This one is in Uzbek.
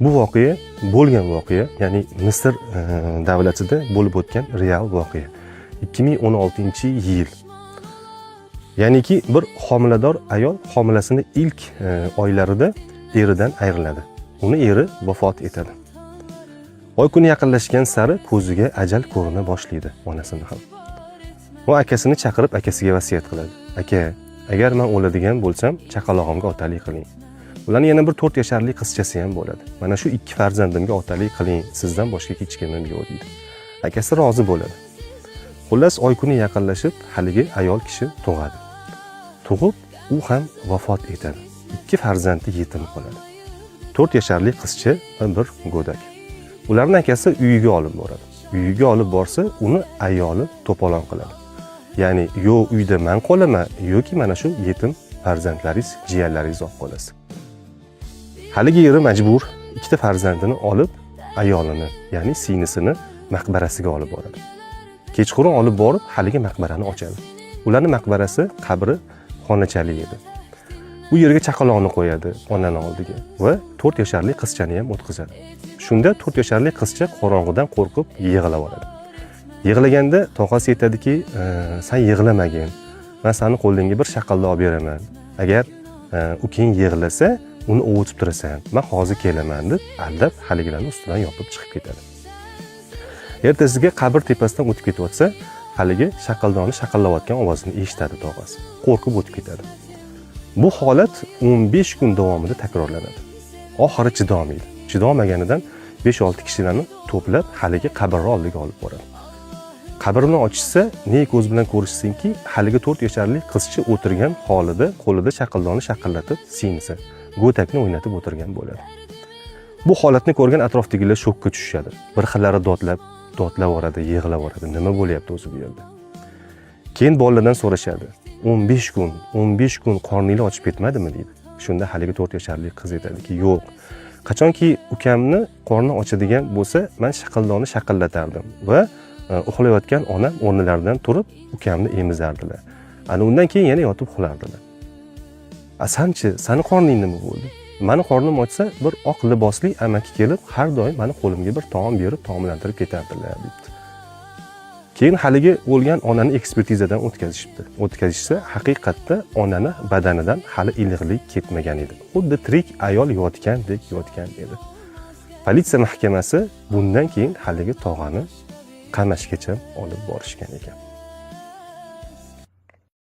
Bu voqea bo'lgan voqea, ya'ni Misr davlatida bo'lib o'tgan real voqea. 2016-yil. Ya'niki bir homilador ayol homilasini ilk oylarida eridan ayriladi. Uni eri vafot etadi. Oy kuni yaqinlashgan sari ko'ziga ajal ko'rina boshlaydi onasini ham. U akasini chaqirib, akasiga vasiyat qiladi. "Aka, agar men o'ladigan bo'lsam, chaqalog'imga otalik qiling. Ularning yana bir 4 yasharli qizchasi ham bo'ladi. Mana shu ikki farzandimga otalik qiling, sizdan boshqa hech kimim yo'q", deydi. Akasi rozi bo'ladi. Xullas, oy kuni yaqinlashib, haligi ayol kishi tug'adi. Tug'ib, u ham vafot etadi. Ikki farzandi yetim qoladi. 4 yasharli qizcha va bir go'dak. Ularni akasi uyiga olib boradi. Uyiga olib borsa, uni ayoli to'polon qiladi. Ya'ni, yo uyda man qolaman, yoki mana shu yetim farzandlaringiz, jiyanlaringiz olib qolasiz. Haligi eri majbur ikkita farzandini olib, ayolini, ya'ni singlisini maqbarasiga olib boradi. Kechqurun olib borib, haligi maqbarani ochadi. Ularni maqbarasi, qabri xonachali edi. U yerga chaqaloqni qo'yadi onani oldiga va 4 yasharli qizchani ham o'tqizadi. Shunda 4 yasharli qizcha qorong'idan qo'rqib yig'lab oladi. Yig'laganda tog'asi aytadiki, "Sen yig'lamagin. Men seni qo'lingga bir shaqildoq beraman. Agar ukang yig'lasa, uni ovutib turasan. Men hozir kelaman", deb aldab haligilarni ustidan yopib chiqib ketadi. Ertasiga qabr tepasidan o'tib ketayotsa, haligi shaqildoni shaqillayotgan ovozini eshitadi tog'asi. Qo'rqib o'tib ketadi. Bu holat 15 kun davomida takrorlanadi. Oxiri chidolmaydi. Chidolmaganidan 5-6 kishilarni to'plab haligi qabrni oldiga olib boradi. Qabrni ochishsa, ne ko'z bilan ko'rishsinki, haligi 4 yasharli qizcha o'tirgan holida qo'lida shaqildoni shaqillatib, singlisi go'dakni o'ynatib o'tirgan bo'ladi. Bu holatni ko'rgan atrofdagilar shokka tushishadi. Bir xillari dodlab, dodlab yuboradi, yig'lab yuboradi. Nima bo'lyapti o'zi bu yerda? Keyin bolalardan so'rashadi. 15 kun, 15 kun qorninglar ochib ketmadimi, deydi. Shunda haligi 4 yasharli qiz aytadiki, "Yo'q. Qachonki ukamni qorni ochadigan bo'lsa, men shaqildoni shaqillatardim va uxlayotgan onam o'rnilaridan turib ukamni emizardilar. Ana undan keyin yana yotib uxlardilar. A sanchi, sani qorning nima bo'ldi? Mani qornim ochsa, bir oq libosli amaki kelib, har doim mani qo'limga bir taom berib, taomlantirib ketardilar", debdi. Keyin haligi o'lgan onani ekspertizadan o'tkazishibdi. O'tkazishsa, haqiqatda onani badanidan hali iliqlik ketmagan edi. Xuddi tirik ayol yotgandek yotgan edi. Politsiya mahkamasi bundan keyin haligi tog'ani qamashgacha olib borishgan ekan.